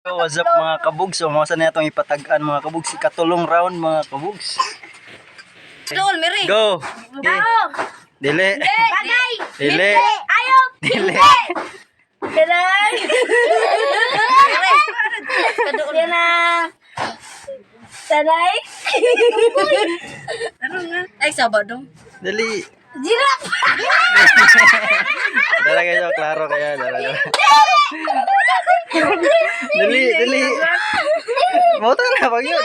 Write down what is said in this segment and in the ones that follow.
What's up, mga kabugs? So, mga sana itong ipatag-an, mga kabugs. Ikatulong round, mga kabugs. Dool, Mary. Go! Okay. Dili. Bagay. Dili. Ayop. Dili. Kanang. Kanang. Tanay. Ay, sabado. Dili. Jirap. Dala kayo, klaro kayo. Dala, dala. Dili, dili. Mauta na, pag yun.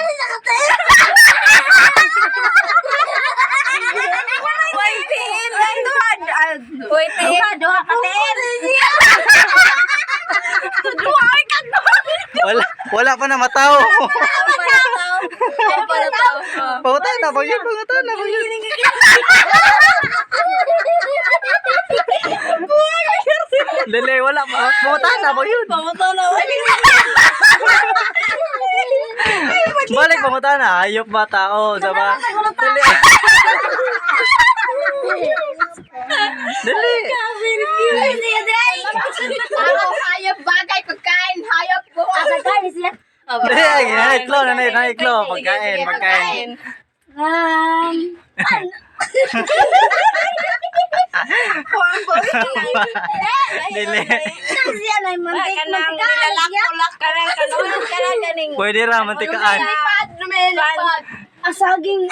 Wait, ay, duha. Wait, duha, duha ka, tiin. Duha, ay, kag duha. Wala, wala pa na mataw. Wala pa na tao. Pauta na, pag yun, pauta na, pag yun. Dili, wala pa. Pauta na, pag yun. Pamuto na. Balik, pamuta na. Hayop ba tao? Diba? Dili. Dili. Hayop, bagay, pagkain, hayop, buhay. Pagkain siya. Dili, ay, naiklo, nanay, naiklo. Pagkain, pagkain. Dili. Siya na mantik, kanang nilalak-ulak, kanang kanang kanang kaning. Pwede ra, mantikaan. Lipad, lumilipad. Asaging.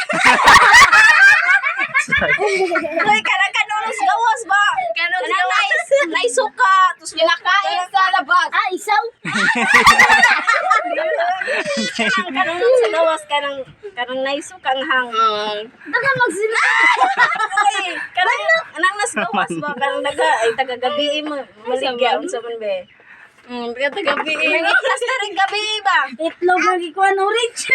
Uy, kanang kanulos gawas ba? Kanang gawas. Naisuka. Tapos nilakain sa labas. Ah, isaw? Kanang kanulos sa gawas, kanang kanang naisuka ang hang. Daga magsila. Uy, kanang kanang nas gawas ba? Kanang naga ay tagagabi mo. Maligya unsa man be. Tagagabi. Nangitlas na rin gabi ba? Itlog lagi ko ano rich.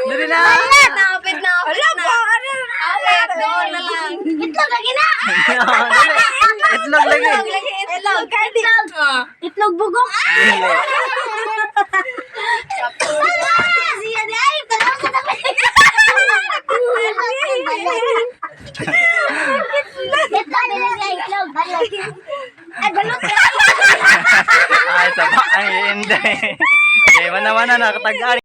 Dili na. Napit na. Wala pa. Ano? Awit doon na lang. Itlog lagi na. Dili. Itlog lagi. Lagi itlog. Itlog. Itlog bugok. Dili. Siya di ay tanaw sa tabi. Itlog nila siya itlog. Ay balot. Ay, saba. Ay, hindi. Okay, mana-mana nakatag-an.